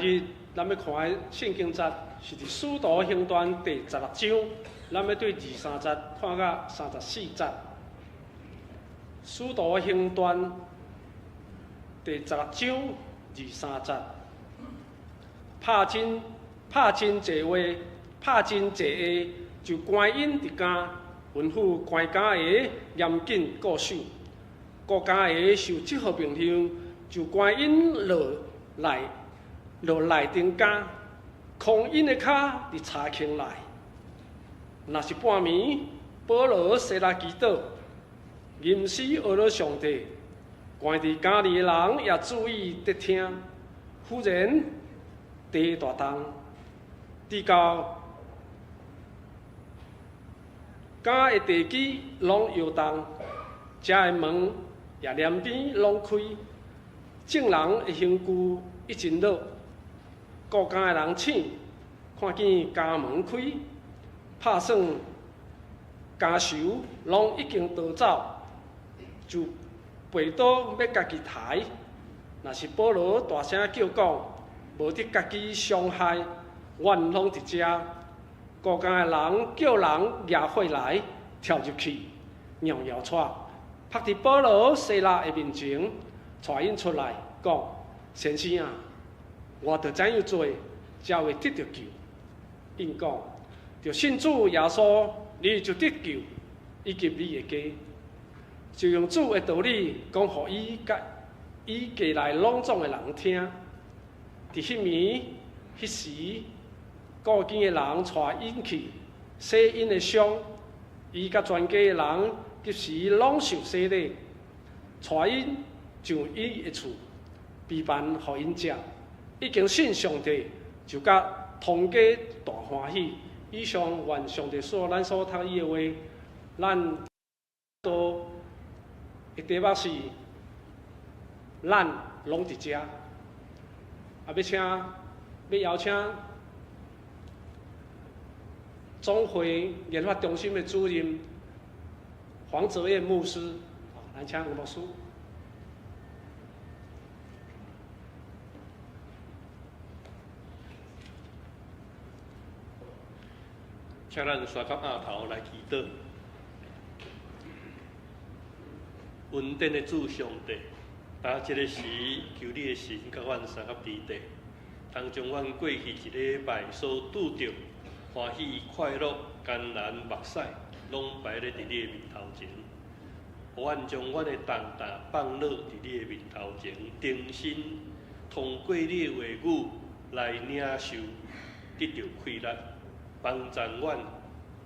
日咱欲看的聖經節是佇《使徒行傳》第十六章，咱欲對23節看到34節。《使徒行傳》第十六章23節，拍真拍真濟話，拍真濟下，就關𪜶佇監，吩咐看監的嚴謹固守。顧監的受這號命令，就關𪜶落內落內頂監，匡𪜶的跤佇柴坑內。若是半暝，保羅、西拉祈禱，吟詩呵咾上帝，關佇監裡的人也注意佇聽。忽然地大動，直到監的地基攏搖動，遮的門也兩邊攏開，眾人的刑具一陣落，顧監的人醒，看見監門開，拍算監囚攏已經逃走，就拔刀欲家己刣。若是保羅大聲叫講，無得家己傷害，阮攏佇遮。顧監的人叫人夯火來，跳入去，搖搖掣，曝佇保羅、西拉的面前，帶𪜶出來，講：先生啊，我著怎樣做，才會得著救？𪜶講：著信主耶穌，你就得救，以及你的家。就用主的道理講予伊佮伊家內攏總的人聽。佇彼暝、彼時，顧監的人帶𪜶去洗𪜶的傷，伊佮全家的人及時攏受洗禮，帶𪜶上伊的厝，備飯予𪜶食。已經信上帝，就佮統家大歡喜。以上願上帝賜咱所讀伊的話，咱都的題目是咱攏佇遮。啊，欲請欲邀請總會研發中心的主任黃澤彦牧師，來請黃牧師。請咱三匽額頭來祈禱。恩典的主上帝，當這个時，求你的神佮阮相佮佇地，通將阮過去一禮拜所拄著歡喜、快樂、艱難、目屎，攏擺咧佇你的面頭前。予阮將阮的重擔放落佇你的面頭前，重新通過你的話語來領受，得著氣力，幫助阮，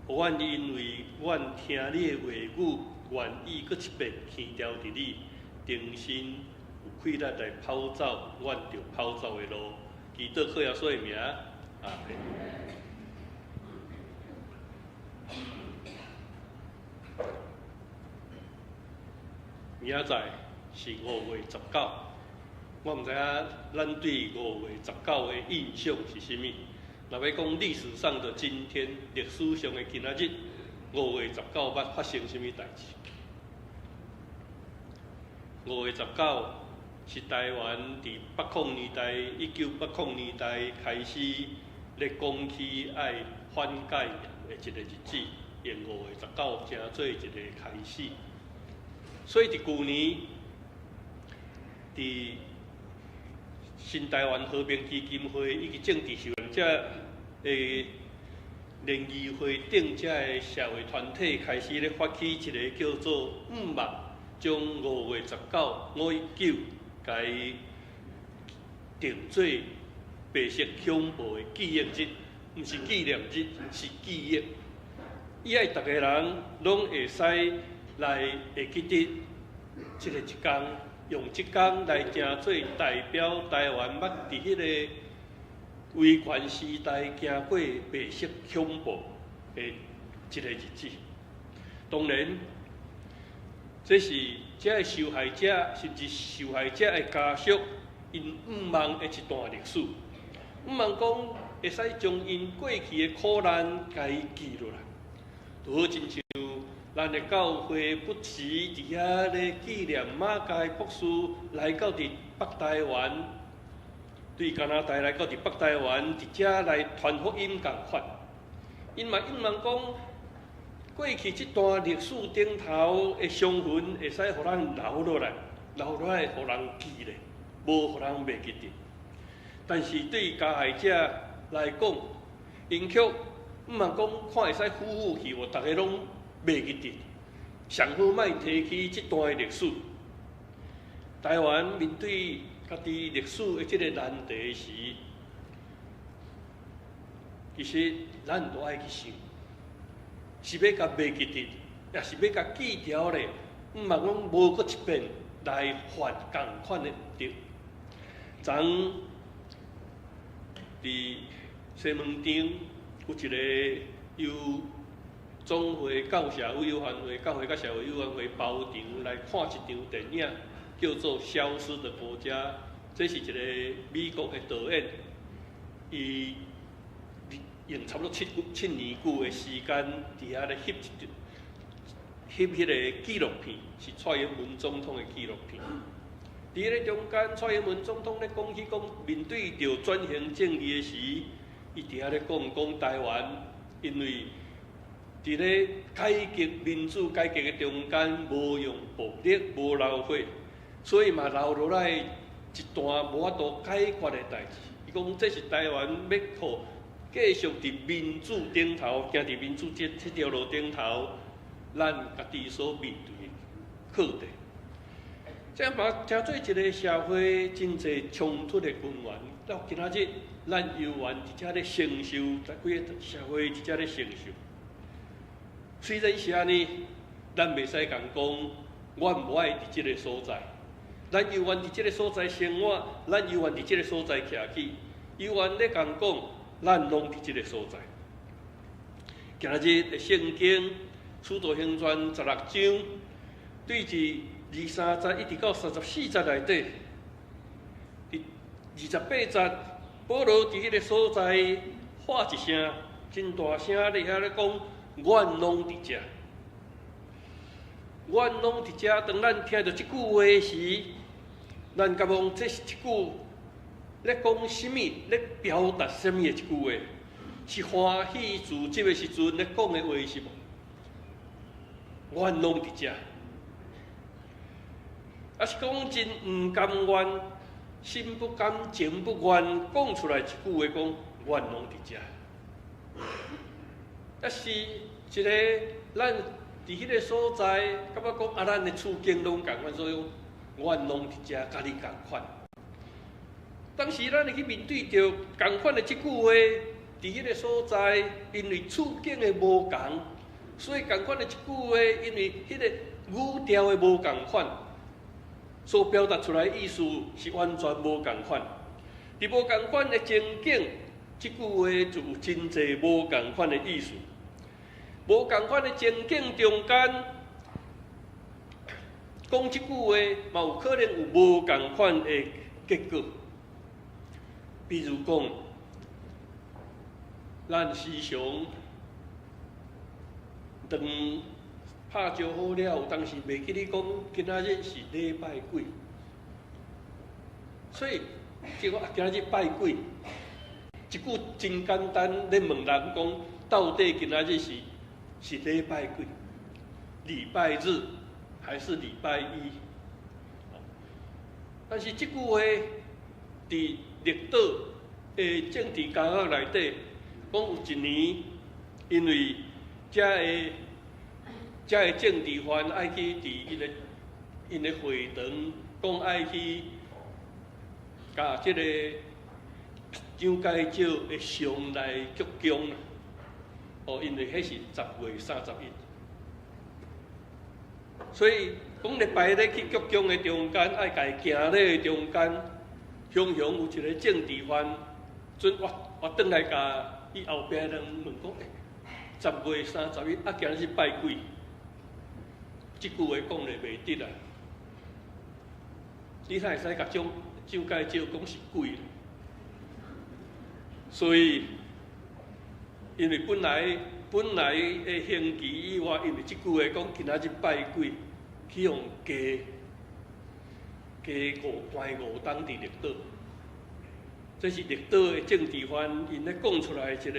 予阮因為阮聽你的話語，願意閣一遍牽牢佇你，重新有氣力來跑走阮著跑走的路。祈禱靠耶穌的名，阿們。明仔載是5月19，我毋知影咱對五月十九的印象是啥物。若欲講歷史上的今天，歷史上的今仔日，五月十九捌發生啥物代誌？五月十九是台灣佇80年代，1980年代開始咧講起愛反戒嚴的一個日子，用五月十九成做一個開始。所以佇舊年，佇新台灣和平基金會以及政治受難者的聯誼會等遮的社會團體開始咧發起一個叫做“毋望將五月十九519共伊定做白色恐怖的記憶日，毋是紀念日，是記憶。伊愛逐个人攏會使來會記得這个一工，用這工來成做代表台灣捌佇彼个威權時代經過白色恐怖的一個日子。當然，這是這个受害者甚至受害者的家屬，𪜶毋望的一段歷史。毋望講會使將𪜶過去的苦難共伊記落來，就好親像咱的教會不時佇遐咧紀念馬偕博士來到佇北台灣，對加拿大來到佇北台灣，佇遮來傳福音仝款。𪜶嘛向望講，過去這段歷史頂頭的傷痕，會使予咱留落來，留落來予人記咧，無予人袂記得。但是對加害者來講，𪜶卻向望講看會使撫撫去，予逐家攏袂記得。上好莫提起這段的歷史。台灣面對家己歷史的這个難題時，其實咱都愛去想，是欲共袂記得，抑是欲共記牢咧？向望講無閣一遍來犯仝款的毋著。昨佇西門町有一個由總會教社委員會、教會佮社會委員會包場來看一場電影，叫做《消失的國家》。這是一個美國的導演，伊用差不多7年久的時間，佇遐咧翕一翕彼個紀錄片，是蔡英文總統的紀錄片。佇彼个中間，蔡英文總統咧講起講面對著轉型正義的時，伊佇遐咧講講台灣，因為佇咧改革民主改革的中間，無用暴力，無流血，所以嘛留落來一段無法度解決的代誌。伊講這是台灣欲予繼續佇民主頂頭，行佇民主這條路頂頭，咱家己所面對的課題。這嘛成做一个社會真濟衝突的根源。到今仔日，咱猶原佇遮咧承受，在規个社會佇遮咧承受。雖然是按呢，咱袂使共講，阮無愛佇這个所在。咱猶原佇這个所在生活，咱猶原佇這个所在徛起，猶原咧共講，咱攏佇這个所在。今仔日的聖經《使徒行傳》16章，對佇23節一直到34節內底，佇28節，保羅佇彼个所在喊一聲，真大聲咧遐咧講：阮攏佇遮，阮攏佇遮。當咱聽著這句話時，咱感覺這是一句咧講啥物，咧表達啥物的一句話？是歡喜自得的時陣咧講的話是無？阮攏佇遮，抑是講真毋甘願，心不甘情不願，講出來一句話講，阮攏佇遮。抑是一个咱佇彼个所在，感覺講啊，咱的處境攏仝款，所以講，阮攏佇遮，佮你仝款。當時咱會去面對著仝款的這句話，佇彼个所在，因為處境的無仝，所以仝款的這句話，因為彼个語調的無仝款，所表達出來的意思是完全無仝款。佇無仝款的情景，這句話就有真濟無仝款的意思。無仝款的情景中間，講這句話嘛有可能有無仝款的結果。比如講，咱時常當拍招呼了，有當時袂記得講今仔日是禮拜幾，所以結果今仔日拜幾，一句真簡單咧問人講，到底今仔日是禮拜幾？禮拜日還是禮拜一？但是這句話佇綠島的政治家學內底，講有一年，因為遮个政治犯愛去佇𪜶个會堂，講愛去共這个蔣介石的像來鞠躬。哦，因為彼是10月31，所以講咧排咧去鞠躬的中間，愛共伊行禮的中間，雄雄有一个政治犯，準活活轉來共伊後壁人問講：欸，10月31，啊，今仔日拜幾？這句話講咧袂得啊！你哪會使共蔣介石講是鬼？所以，因為本來的刑期以外，因為這句話講今仔日拜幾，去予加加五關5冬佇綠島。這是綠島的政治犯𪜶咧講出來一个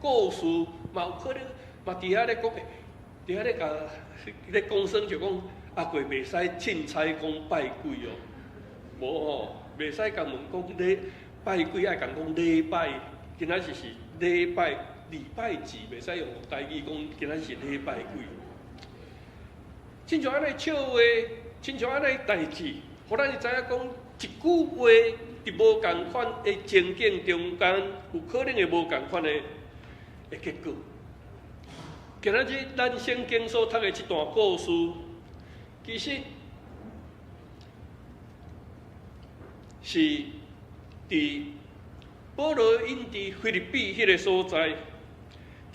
故事，嘛有可能嘛佇遐咧講，佇遐咧共咧講耍就講，啊過袂使凊彩講拜鬼哦，無吼，袂使共問講禮拜鬼，愛共講禮拜，今仔日是禮拜禮拜幾，袂使用台語講，今仔日是禮拜幾。親像按呢笑話，親像按呢代誌，予咱知影講一句話佇無仝款的情景中間，有可能會無仝款的結果。今仔日咱聖經所讀的這段故事，其實是佇保羅𪜶佇腓立比彼个所在，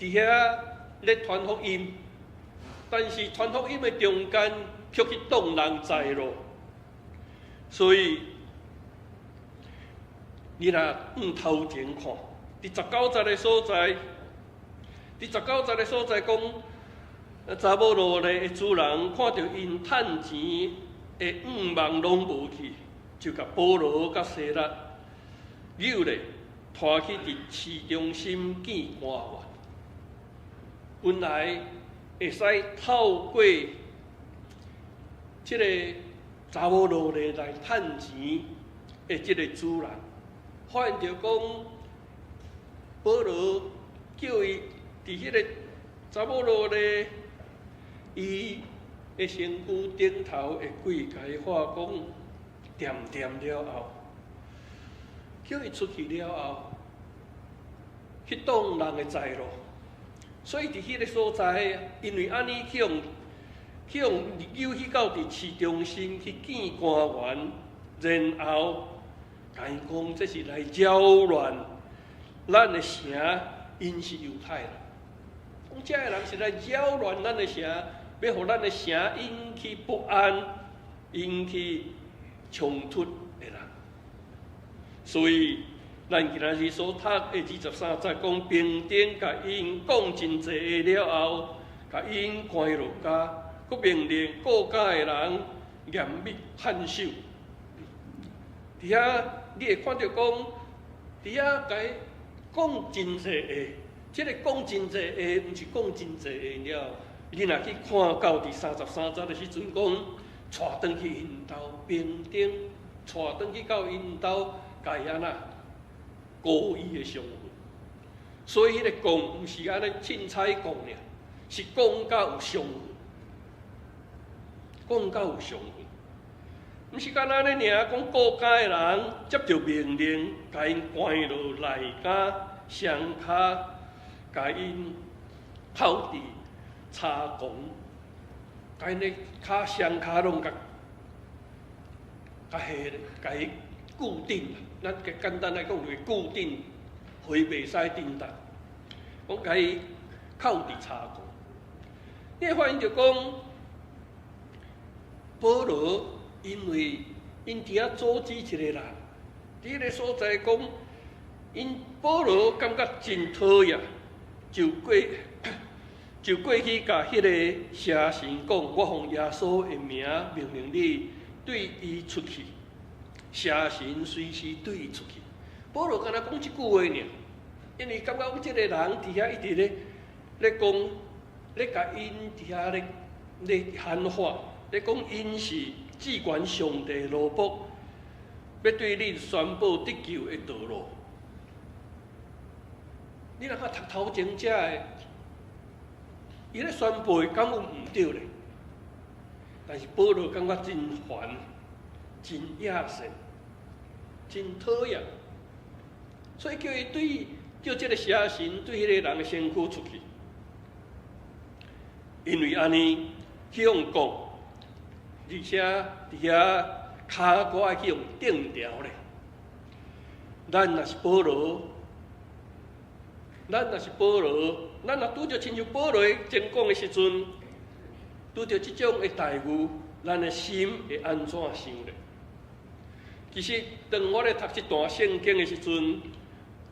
佇遐咧傳福音，但是傳福音的中間，卻去擋人財路，所以你若往頭前看，佇十九節的所在，佇十九節的所在講，查某奴隸的主人看著𪜶趁錢的欲望攏無去，就共保羅佮西拉搝咧，拖去佇市中心見官員。本來會使透過這个查某奴隸來趁錢的這个主人，發現著講保羅叫伊佇彼个查某奴隸伊的身軀頂頭的櫃共伊化講恬恬了後，叫伊出去了後，去擋人的財路。所以佇彼个所在，因為按呢去予搝去到佇市中心去見官員，然後共𪜶講這是來擾亂咱的城，𪜶是猶太人，講這个人是來擾亂咱的城，欲予咱的城引起不安、引起衝突的人。所以，咱今仔日所讀的23節講，兵丁共𪜶講真濟話了後，共𪜶關落監，閣命令顧監的人嚴密看守。佇遐你會看著講，佇遐共伊講真濟話，這个講真濟話，毋是講真濟話了。你若去看到佇33節的時陣，講帶轉去𪜶兜兵丁，帶轉去到𪜶兜，共伊按怎故意的傷痕。所以彼个講毋是按呢凊彩講爾，是講甲有傷痕，講甲有傷痕。毋是干焦按呢爾，講顧監的人接著命令，共𪜶關落內監，雙跤，共𪜶銬佇柴摃，共𪜶的跤雙跤攏共共繫共伊固定，咱簡單來講就是固定，予伊袂使振動。講共伊銬佇柴摃。你會發現著講，保羅因為𪜶佇遐阻止一个人，佇彼个所在講，𪜶保羅感覺真討厭，就過去共彼个邪神講：我奉耶穌的名命令你對伊出去。邪神隨時對伊出去。保羅干焦講這句話爾，因為感覺講這个人佇遐一直咧講，咧共𪜶佇遐咧喊話，咧講𪜶是至懸上帝奴僕，欲對恁宣布得救的道路。你若看讀頭前遮的，伊咧宣布的敢有毋對咧？但是保羅感覺真煩、真厭世、真討厭，所以叫伊對叫這个邪神對彼个人的身軀出去。因為按呢去予講，而且佇遐跤骨愛去予釘牢咧。咱若是保羅，咱若是保羅，咱若拄著親像保羅前講的時陣，拄著這種的待遇，咱的心會按怎想咧？其實，當我咧讀這段聖經的時陣，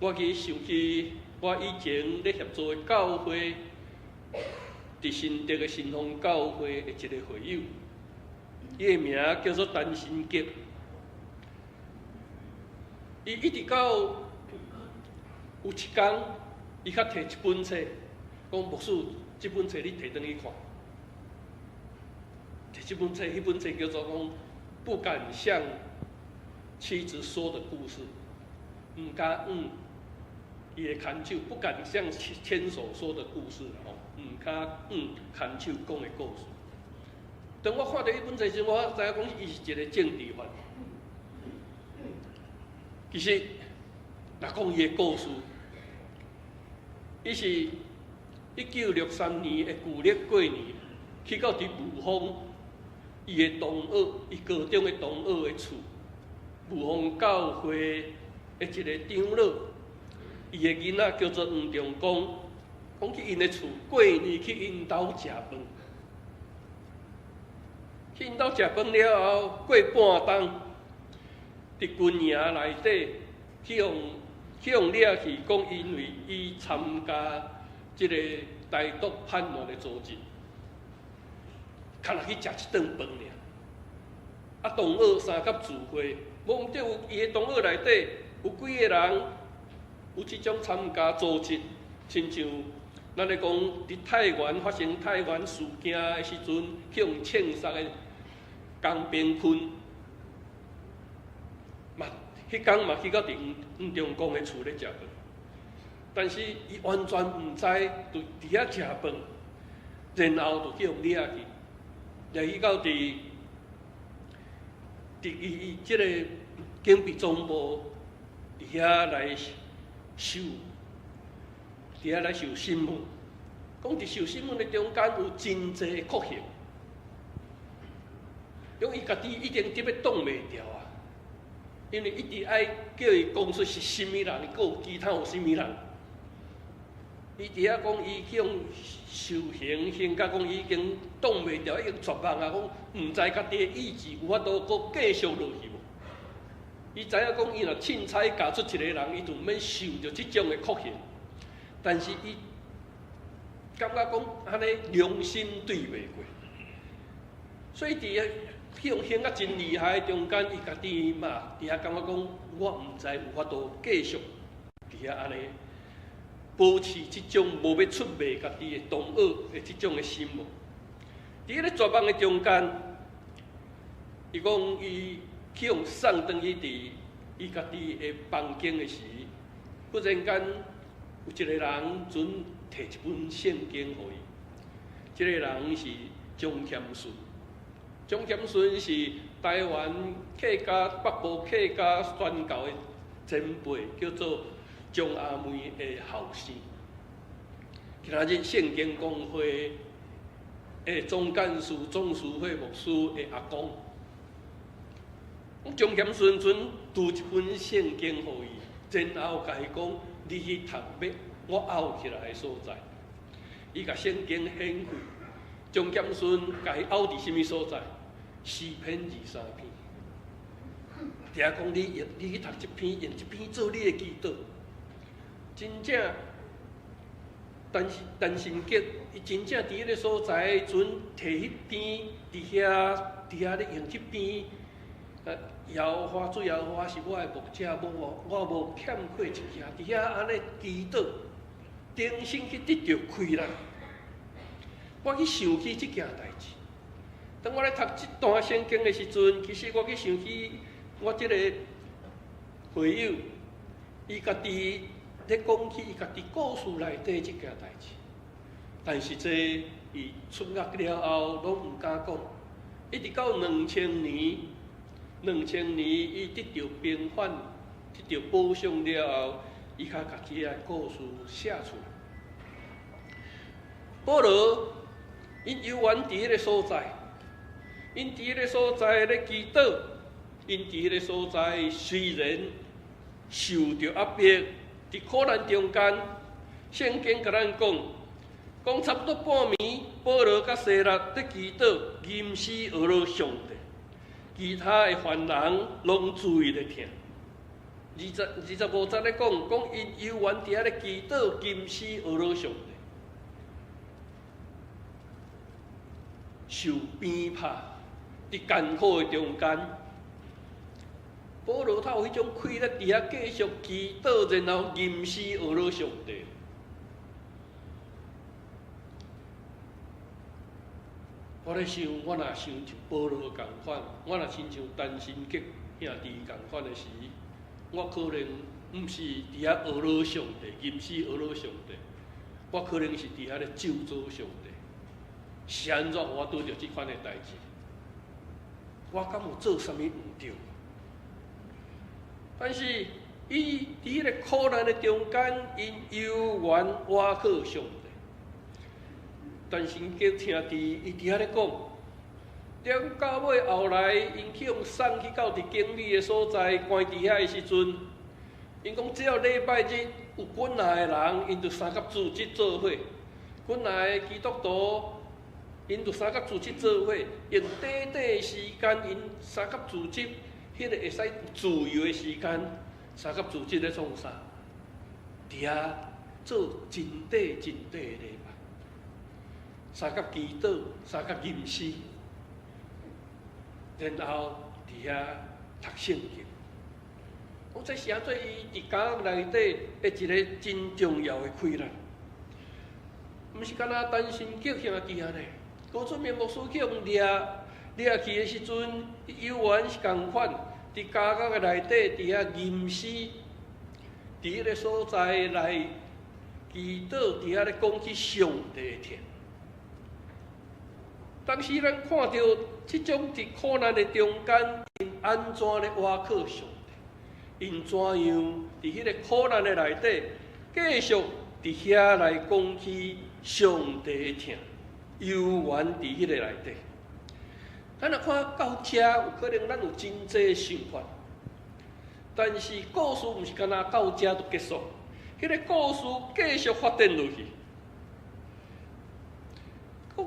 我去想起我以前咧協助的教會，佇新竹的新豐教會的一個會友，伊的名叫做陳新杰。伊一直到有一工，伊較提一本冊，講牧師，這本冊你提轉去看。提這本冊，彼本冊叫做講不敢向妻子說的故事，毋敢向伊的牽手，不敢向牽手說的故事吼，毋敢向牽手講的故事。當我看著彼本冊時，我知影講伊是一個政治犯。其實，若講伊的故事，伊是1963年的舊曆過年，去到佇霧峰，伊的同學，伊高中的同學的厝，霧峰教會的一個長老，伊的囡仔叫做黃仲光，講去𪜶的厝過年去𪜶兜食飯，去𪜶兜食飯了後，過半冬，佇軍營內底去予掠去，講因為伊參加這個台獨叛亂的組織，干焦去食一頓飯爾。啊，同學三甲聚會，無毋對，有伊的同學內底有幾個人有這種參加組織，親像咱咧講佇太原發生太原事件的時陣，去予槍殺的江炳坤，嘛，彼工嘛去到佇黃黃仲光的厝咧食飯，但是伊完全毋知，就佇遐食飯，然後就去予掠去，掠去到佇伊這個警備總部佇遐來受，佇遐來受審問。講佇受審問的中間有真濟的酷刑，因為伊家己已經得欲擋袂牢啊，因為一直愛叫伊講出是啥物人，閣有其他有啥物人。伊佇遐講，伊去予受刑，刑甲講已經擋袂牢，已經絕望啊！講毋知家己的意志有法度閣繼續落去無？伊知影講，伊若凊彩共出一個人，伊就毋免受著這種的酷刑。但是伊感覺講按呢良心對袂過，所以佇去予刑甲真厲害中間，伊家己嘛佇遐感覺講，我毋知有法度繼續佇遐按呢保持這種無欲出賣家己的同學的這種的心無。佇彼個絕望的中間，伊講伊去予送轉去佇伊家己的房間的時，忽然間有一個人陣提一本聖經予伊。這個人是張謙順，張謙順是台灣客家北部客家宣教的前輩，叫做張阿妹的後生。今仔日聖經公會的總幹事鍾淑慧牧師的阿公，張謙順陣拄一本聖經予伊，然後共伊講：你去讀欲我漚起來的所在。伊共聖經掀開，張謙順共伊漚佇啥物所在？詩篇23篇。佇遐講你用你去讀這篇，用這篇做你的祈禱。真正，陳陳信杰，伊真正佇彼個所在，陣提彼篇，佇遐咧用這篇。耶和華主耶和華是我的牧者，無我我無欠缺一件。佇遐按呢祈禱，重新去得著氣力。我去想起這件代誌。當我咧讀這段聖經的時陣，其實我去想起我這個會友，伊家己咧講起伊家己故事內底這件代誌。但是這伊出獄了後，攏毋敢講，一直到2000年，2000年伊得著平反，得著保釋了後，伊才共這个故事寫出來。保羅𪜶猶原佇彼个所在，𪜶佇彼个所在咧祈禱，𪜶佇彼个所在雖然受著壓迫，佇苦難中間，聖經共咱講，講差不多半暝，保羅佮西拉佇祈禱，吟詩呵咾上帝，其他的犯人攏注意咧聽。25節咧講，講𪜶猶原佇遐咧祈禱，吟詩呵咾上帝。受鞭拍，佇艱苦的中間，保羅才有彼種氣力佇遐繼續祈禱，然後吟詩呵咾上帝。我咧想，我若想像保羅仝款，我若親像陳新杰兄弟仝款的時，我可能毋是佇遐呵咾上帝，吟詩呵咾上帝，我可能是佇遐咧咒詛上帝。是按怎我拄著這款的代誌？我敢有做啥物毋對？但是伊佇彼个苦難的中間，𪜶猶原倚靠上帝。陳新杰兄弟伊佇遐咧講，了到尾後來，𪜶去予送去到佇監獄的所在，關佇遐的時陣，𪜶講只要禮拜日有幾若個人，𪜶就三甲組織做伙，幾若個基督徒，𪜶就三甲組織做伙，用短短時間，𪜶三甲組織，彼個會使自由的時間，三甲組織咧創啥？佇遐做真短真短的禮拜，相佮祈禱，相佮吟詩，然後佇遐讀聖經。講這是按怎伊佇監獄內底的一个真重要的氣力，毋是干焦陳新杰兄弟按呢。高春明牧師去予掠掠去的時陣，猶原是仝款，佇監獄的內底，佇遐吟詩，佇彼个所在來祈禱，佇遐咧講起上帝的疼。當時咱看著這種佇苦難的中間，𪜶按怎咧倚靠上帝？𪜶怎樣佇彼個苦難的內底，繼續佇遐來講起上帝的疼？猶原佇彼个內底。咱若看到遮，有可能咱有真濟想法，但是故事毋是干焦到遮就結束，彼个故事繼續發展落去。講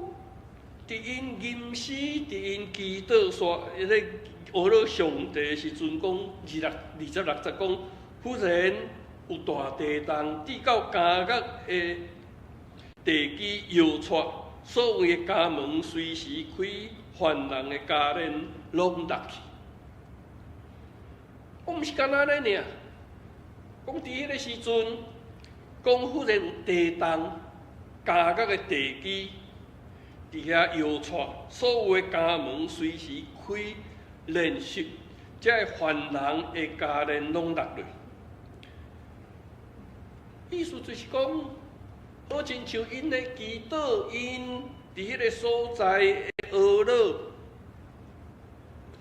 佇𪜶吟詩，佇𪜶祈禱，煞咧呵咾上帝的時陣，講26節講，忽然有大地動，直到監獄的地基搖掣，所有的監門隨時開，犯人的枷鏈攏落去。我毋是干焦按呢爾，講佇彼个時陣，講忽然有地動，監獄的地基佇遐搖掣，所有的監門隨時開，連續，這个犯人的枷鏈攏落落。意思就是講，好親像𪜶咧祈禱，𪜶佇彼个所在的呵咾，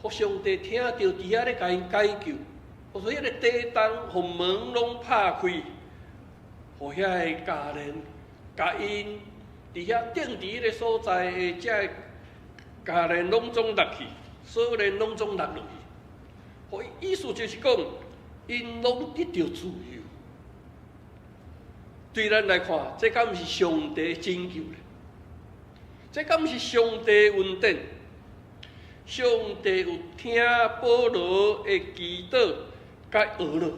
予上帝聽著，佇遐咧共𪜶解救，予彼个地動，予門攏拍開，予遐个枷鏈，共𪜶佇遐釘佇彼个所在的這个枷鏈攏總落去，鎖鏈攏總落落去。予意思就是講，𪜶攏得著自由。對咱來看，這敢毋是上帝拯救咧？這敢毋是上帝恩典？上帝有聽保羅的祈禱佮呵咾，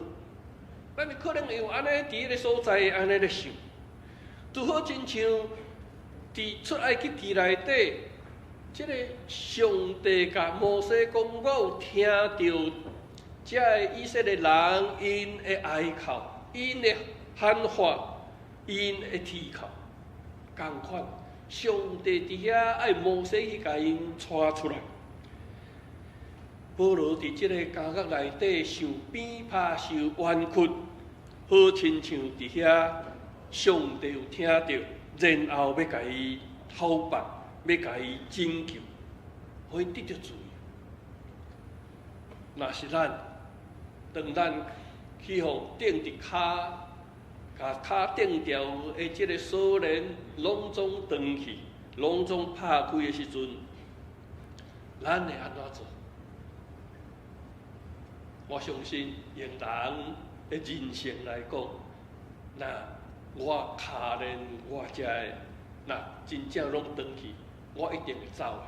咱可能會有按呢佇彼个所在按呢咧想，拄好親像佇出埃及記內底，這个上帝共摩西講，我有聽著這个以色列人𪜶的哀哭，𪜶的喊話。𪜶的啼哭，仝款，上帝佇遐愛摩西去共𪜶帶出來。保羅佇這个監獄內底受鞭拍、受冤屈，好親像佇遐上帝有聽著，然後欲共伊討辦，欲共伊拯救，予伊得著自由。若是咱，當咱去予釘佇跤。共跤釘牢的這个鎖鏈攏總斷去，攏總拍開的時陣，咱會按怎做？我相信用人的人性來講，若我跤鏈我遮的，若真正攏斷去，我一定會走的。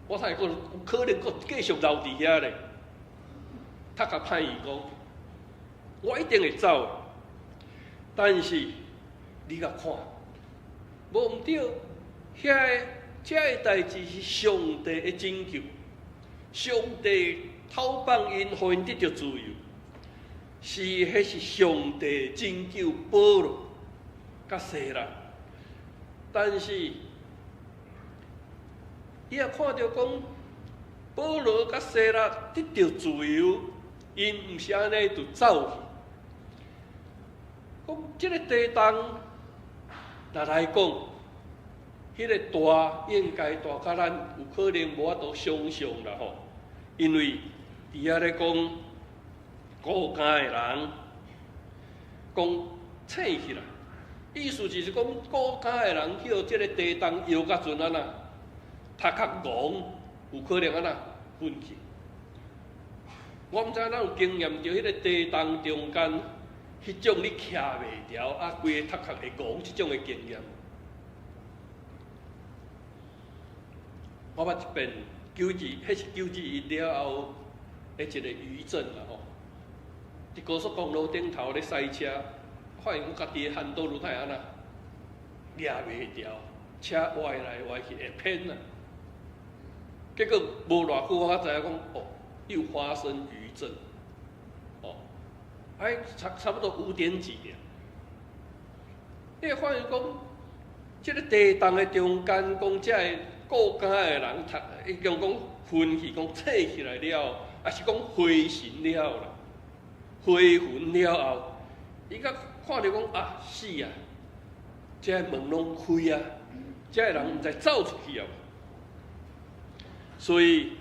我才會閣可能閣繼續留佇遐咧，讀較歹伊講，我一定會走的。但是你共看，無毋對，遐个這个代誌是上帝的拯救，上帝偷放𪜶，予𪜶得著自由，是彼是上帝拯救保羅佮西拉。但是，伊也看著講保羅佮西拉得著自由，𪜶毋是按呢就走去。講這个地動，若來講，彼個大應該大甲咱有可能無法度想像啦吼，因為佇遐咧講孤監的人講醒起來，意思就是講孤監的人去予這个地動搖甲陣按怎，頭殼戇，有可能按怎昏去。我毋知咱有經驗著彼個地動中間，彼種你徛袂牢，啊，規个頭殼會戇這種的經驗。我捌一遍九二，彼是9·21了後的一個餘震啦吼。佇高速公路頂頭咧駛車，發現阮家己的輪胎輪胎按怎掠袂牢，車歪來歪去會偏啊。結果無偌久，我才知影講哦，又發生餘震。哦，哎，差不多五點幾爾。你會發現講，這个地動的中間，講這个顧家的人，讀，伊講講昏去，講醒起來了，抑是講回神了啦，回魂了後，伊才看著講啊，死啊！這个門攏開啊，這个人毋知走出去啊。所以，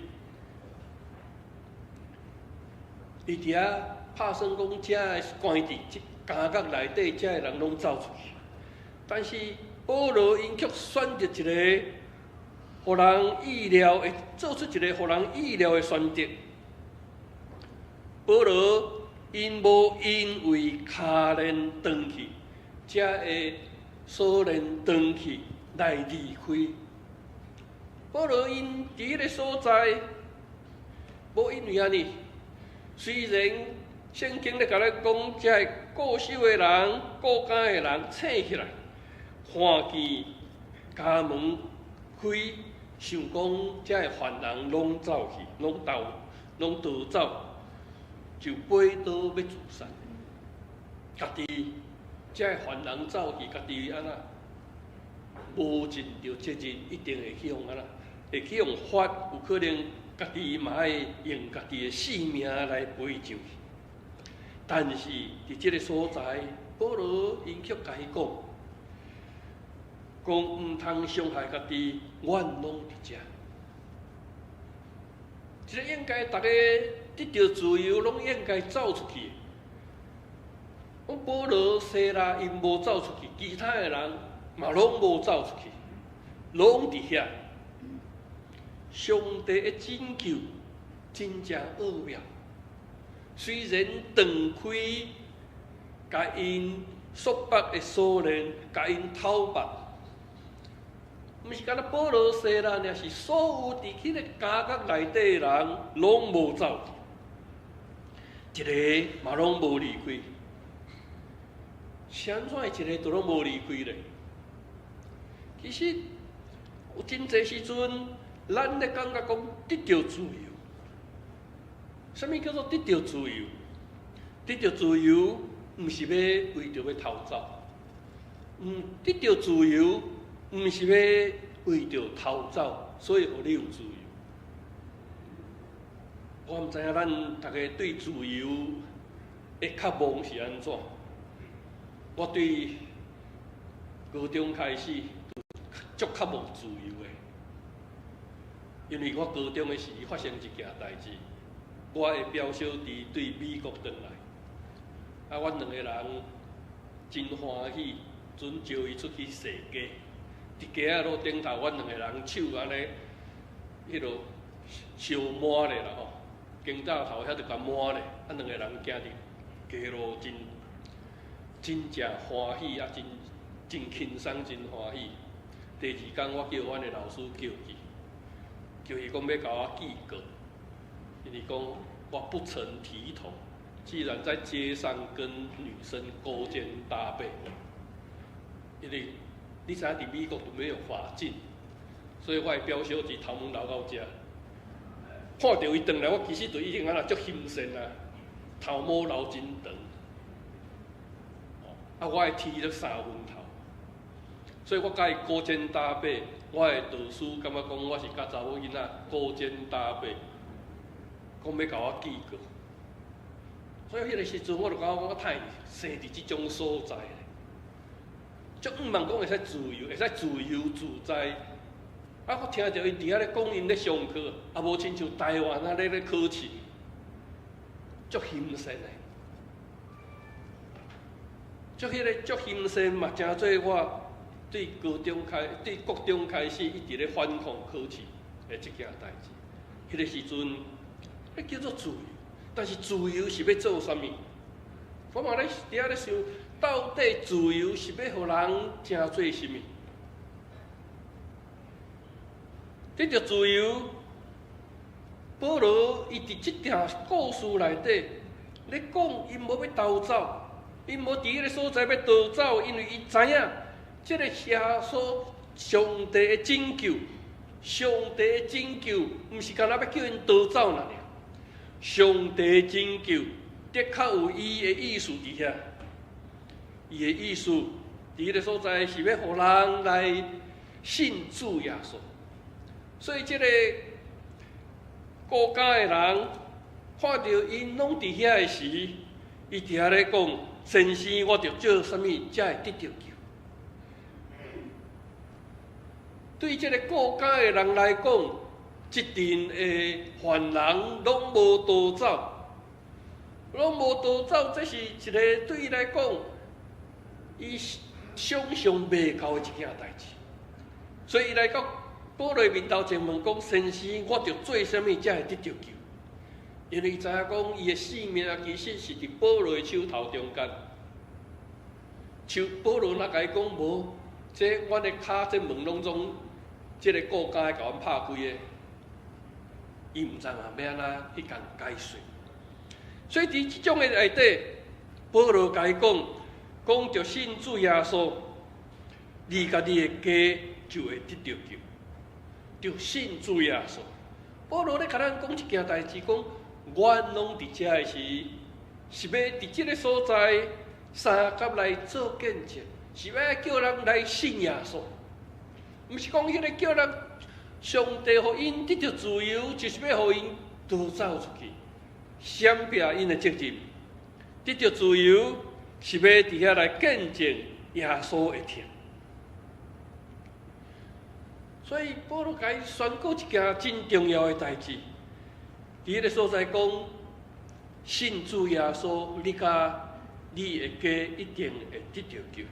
伊佇遐拍算講，這个關佇這監獄內底，這个人攏走出去。但是保羅𪜶卻選擇一个予人意料的，做出一个予人意料的選擇。保羅𪜶無因為跤鏈斷去，才會鎖鏈斷去來離開。保羅𪜶佇彼个所在，無因為按呢。雖然聖經咧共咱講，這个固守的人、顧監的人醒起來，看見監門開，想講這个犯人攏走去，攏逃，攏逃走，就拔刀欲自殺。家己這个犯人走去，家己按怎無盡著責任，一定會去予按怎，會去予罰，有可能家己嘛愛用家己的性命來賠償。但是佇這个所在，保羅𪜶卻共伊講，講毋通傷害家己，阮攏佇遮。這个應該逐家得著自由，攏應該走出去。講保羅、西拉𪜶無走出去，其他的人嘛攏無走出去，攏佇遐。上帝的拯救真正奧妙，雖然斷開共𪜶束縛的鎖鏈，共𪜶討縛，毋是干焦保羅、西拉，爾是所有佇彼个監獄內底的人，攏無走去，一个嘛攏無離開。是按怎會一个都攏無離開咧？其實有真濟時陣，咱咧感覺講得著自由。啥物叫做得著自由？得著自由，毋是欲為著欲逃走，得著自由，毋是欲為著逃走，所以予你有自由。我毋知影咱逐家對自由的渴望是按怎。我對高中開始就足渴望自由的，因為我高中的時發生一件代誌，我的表小弟對美國轉來，啊，阮兩個人真歡喜，準招伊出去踅街，佇街仔路頂頭，阮兩個人手按呢，彼落相摸咧啦吼，肩胛頭遐就共摸咧，啊，兩個人行佇街路真真正歡喜啊，真真輕鬆，真歡喜。第二工，我叫阮的老師叫去，叫伊講欲共我記過，因為講我不成體統，居然在街上跟女生勾肩搭背。因為你知影佇美國都沒有髮禁，所以我的表小姐頭毛留到遮，看著伊轉來，我其實就已經按呢足欣羨啊，頭毛留真長，啊，我的剃咗三分頭，所以我佮伊勾肩搭背，我的導師感覺講我是佮查某囡仔勾肩搭背，講欲共我警告。所以彼个時陣我就感覺講我太生佇這種所在，足向望講會使自由，會使自由自在。啊！我聽著𪜶佇遐咧講，𪜶咧上課，啊無親像台灣啊咧考試，足欣羨的，足彼个足欣羨嘛，成做我對高中開，對國中開始一直咧反抗考試的這件代誌。彼个時陣，彼叫做自由，但是自由是欲做啥物？我嘛咧佇遐咧想，到底自由是欲予人成做啥物？得著自由，保羅伊佇這段故事內底咧講，𪜶無欲逃走，𪜶無佇彼个所在欲逃走，因為伊知影這个耶穌上帝的拯救，上帝的拯救，毋是干焦欲叫𪜶逃走爾。上帝拯救的確有伊的意思佇遐，伊的意思佇彼个所在是欲予人來信主耶穌。所以，這个國家的人看著𪜶攏佇遐的時，伊佇遐咧講：先生，我著做啥物才會得著救？對這个國家的人來講，這陣的犯人攏無逃走，攏無逃走，這是一个對伊來講，伊想像袂到的一件代誌。所以，伊來到保羅面頭前問講：先生，我著做啥物才會得著救？因為伊知影講，伊的性命其實是佇保羅的手頭中間。手保羅若共伊講無，這阮的跤這門攏總，這个國家會共阮拍開的，伊毋知影欲按怎去共解說。所以佇這種的內底，保羅共伊講，講著信主耶穌，你佮你的家就會得著救。著信主耶穌。保羅咧共咱講一件代誌，講阮攏佇遮的時，是欲佇這个所在相佮來做見證，是欲叫人來信耶穌。毋是講彼个叫人上帝予𪜶得著自由，就是欲予𪜶逃走出去，閃避𪜶的責任。得著自由，是欲佇遐來見證耶穌的疼。所以保羅共伊宣告一件真重要的代誌，佇彼个所在講，信主耶穌，你佮你的家一定會得著救。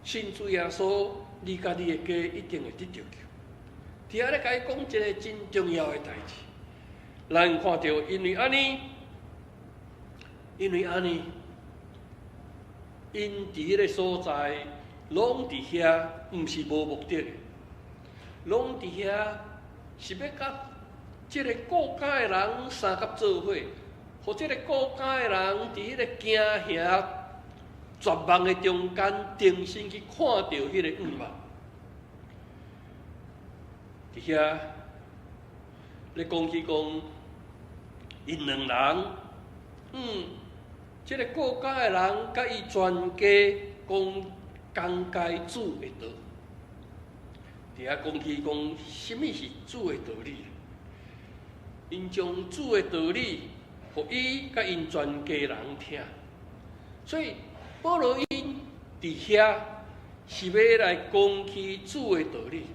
信主耶穌，你佮你的家一定會得著救。佇遐咧共伊講一个真重要的代誌，咱看著因為按呢，因為按呢，𪜶佇彼个所在。攏佇遐，毋是無目的的，攏佇遐是欲佮這个國家的人相佮做伙，予這个國家的人佇彼个驚嚇、絕望的中間，重新去看著彼个向望。佇遐咧講起講，𪜶兩人，這个國家的人佮伊全家講。講解主的道，佇遐講起講，啥物是主的道理？𪜶將主的道理，予伊佮𪜶全家人聽。所以保羅𪜶佇遐是欲來講起主的道理。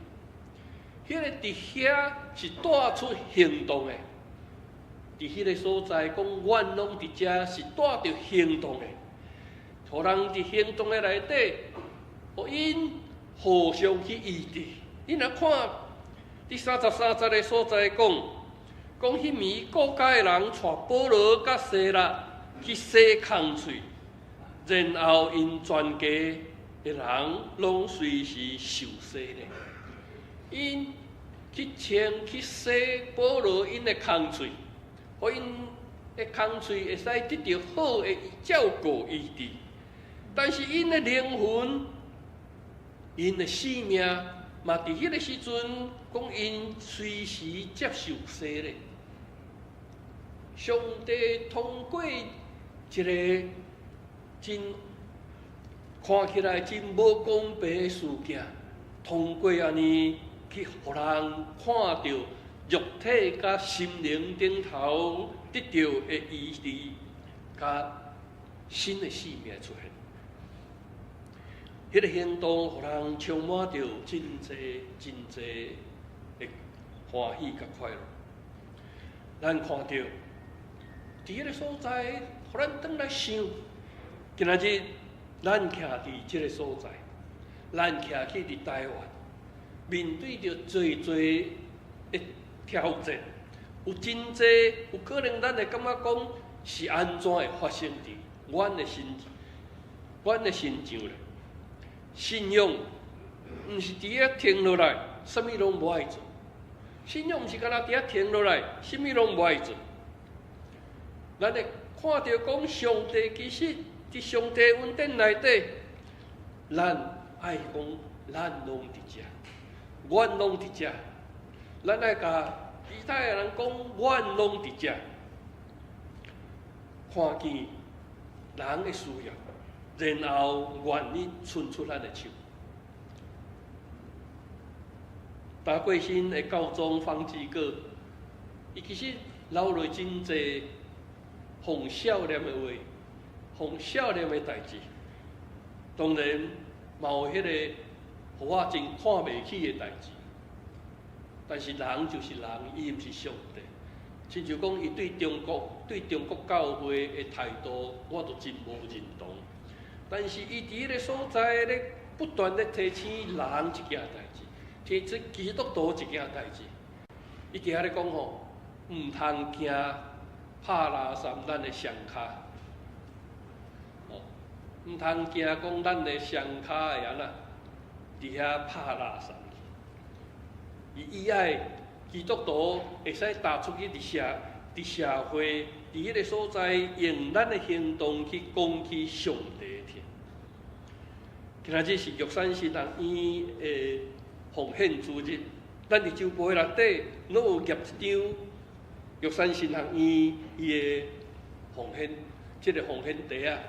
彼个佇遐是帶出行動的，佇彼个所在講，阮攏佇遮是帶著行動的，予人佇行動的內底。予𪜶互相去醫治。你若看佇33節的所在講，講彼暝國家的人帶保羅佮西拉去洗空喙，然後𪜶全家的人攏隨時受洗咧。𪜶去清去洗保羅𪜶的空喙，予𪜶的空喙會使得著好的照顧醫治。但是𪜶的靈魂，𪜶的性命，嘛佇彼个時陣，講𪜶隨時接受洗禮。上帝通過一個真看起來真無公平的事件，通過按呢去予人看著肉體佮心靈頂頭得著的醫治，佮新的生命出現。彼個行動，予人充滿著真濟真濟的歡喜佮快樂。咱看著佇彼個所在，予咱轉來想，今仔日咱徛佇這個所在，咱徛去佇台灣，面對著濟濟的挑戰，有真濟有可能，咱會感覺講是按怎會發生佇阮的身上咧？信仰毋是佇遐停落來，啥物攏無愛做。信仰毋是干焦佇遐停落來，啥物攏無愛做。咱會看著講上帝其實佇上帝恩典內底，咱愛講咱攏佇遮，阮攏佇遮。咱愛共其他的人講，阮攏佇遮。看見人的需要，然後願意伸出咱的手。焦過身的教宗方濟各，伊其實留落真濟予少年的話，予少年的代誌。當然，嘛有彼個予我真看袂起的代誌。但是人就是人，伊毋是上帝。親像講，伊對中國教會的態度，我都真無認同。但是伊佇彼個所在咧，不斷咧提醒人一件代誌，提醒基督徒一件代誌。伊佇遐咧講吼，毋通驚拍垃圾咱的雙跤，哦，毋通驚講咱的雙跤會按怎，佇遐拍垃圾。伊愛基督徒會使踏出去佇社會，佇彼個所在，用咱的行動去講起上帝聽。今仔日是玉山神學院的奉獻主日，咱佇周報內底攏有夾一張玉山神學院伊的奉獻，這個奉獻袋仔。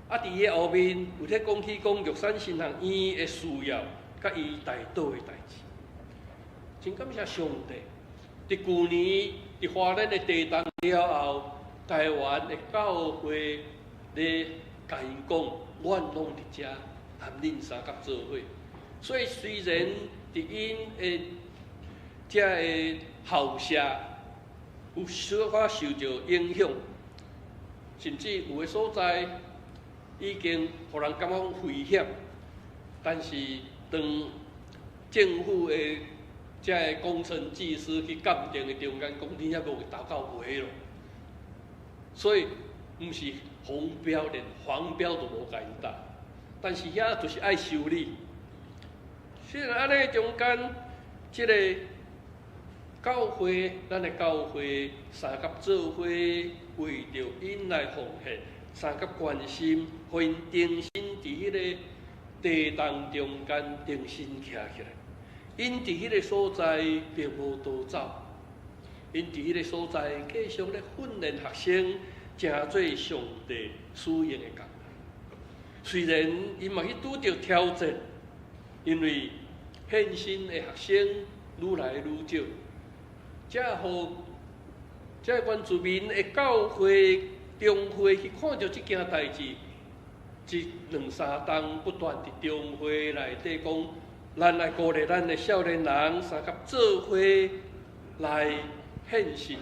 啊，佇伊的後面有咧講起講玉山神學院的需要，佮伊代禱的代誌。真感謝上帝，佇舊年佇花蓮的地動了後，台灣的教會咧共𪜶講，阮攏佇遮含恁相佮做伙。所以雖然佇𪜶的遮个校舍有小可受著影響，甚至有的所在已經予人感覺危險，但是當政府的遮个工程技師去鑑定的中間，講恁遐無豆到尾咯，所以毋是紅標，連黃標都無共𪜶打。但是遐就是愛修理。雖然按呢中間，這个教會，咱的教會相佮做伙，為著𪜶來奉獻，相佮關心，予𪜶重新佇彼个地動中間重新徛起來。𪜶佇彼个所在並無逃走，𪜶佇彼个所在繼續咧訓練學生，成做上帝使用的工人。雖然𪜶嘛去拄著挑戰，因為獻身的學生愈來愈少，才予這原住民的教會中會去看著這件代誌，這兩三冬不斷佇中會內底講，咱來鼓勵咱的少年人相佮做伙來獻身，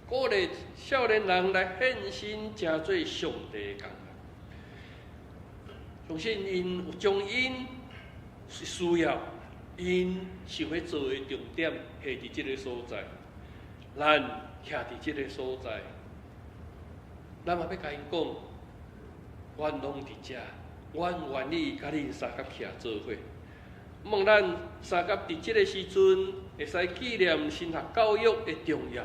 鼓勵少年人來獻身，成做上帝的工人。相信𪜶有將𪜶需要，𪜶想欲做的重點，下佇這个所在，咱徛佇這个所在，咱嘛欲共𪜶講，阮攏佇遮，阮願意共恁相佮徛做伙。望咱相佮佇這个時陣，會使紀念神學教育的重要，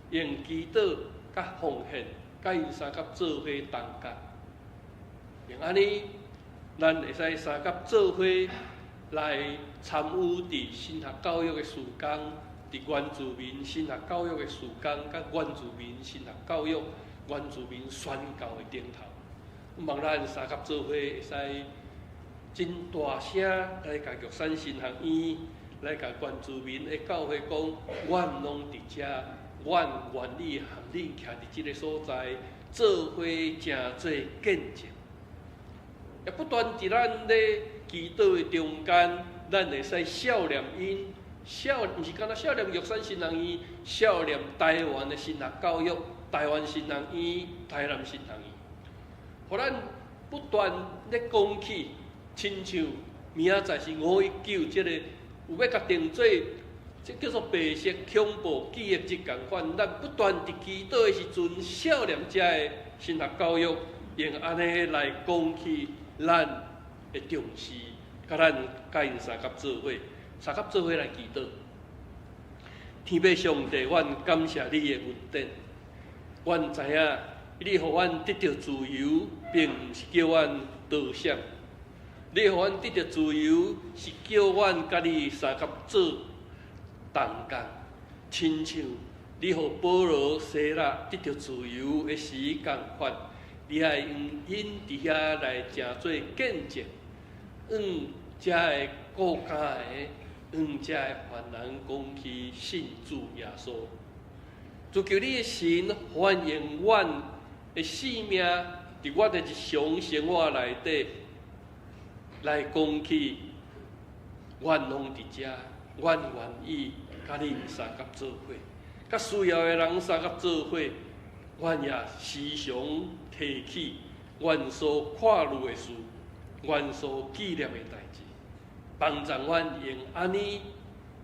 用祈禱佮奉獻，佮𪜶相佮做伙同工，用按呢，咱會使相佮做伙，來參與佇神學教育的事工，佇原住民神學教育的事工，佮原住民神學教育、原住民宣教的頂頭。望咱相佮做伙會使真大聲來共玉山神學院，來共原住民的教會講，阮攏佇遮，阮願意和恁徛佇這个所在，做伙成做見證。也不斷佇咱咧祈禱的中間，咱會使數念𪜶，數毋是干焦數念玉山神學院，數念台灣的神學教育，台灣神學院、台南神學院，予咱不斷咧講起，親像明仔載是5/19，這个有欲共定做，這叫做白色恐怖記憶日仝款，咱不斷佇祈禱的時陣，數念遮的神學教育，用按呢來講起咱的重視，佮咱佮𪜶相佮做伙，相佮做伙來祈禱。天父上帝，阮感謝你的恩典，阮知影你予阮得著自由，並毋是叫阮逃閃。你予阮得著自由，是叫阮佮你相佮做同工，親像你予保羅、西拉得著自由的時仝款，你愛用𪜶佇遐來成做見證，向遮的顧監的，向遮的犯人講起信主耶穌。主求你的神歡迎阮的性命，佇阮的日常生活內底來講起，阮攏佇遮，阮願意佮恁相佮做伙，佮需要的人相佮做伙，阮也時常提起阮所看慮的事，阮所紀念的代誌，幫助阮用按呢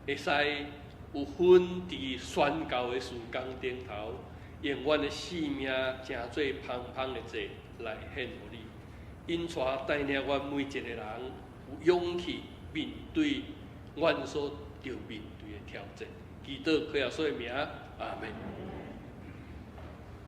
會使有份佇宣教的事工頂頭，用阮的性命成做芳芳的祭來獻予你。引帶帶領阮每一个人有勇氣面對阮所著面對的挑戰。祈禱靠耶穌的名，阿門。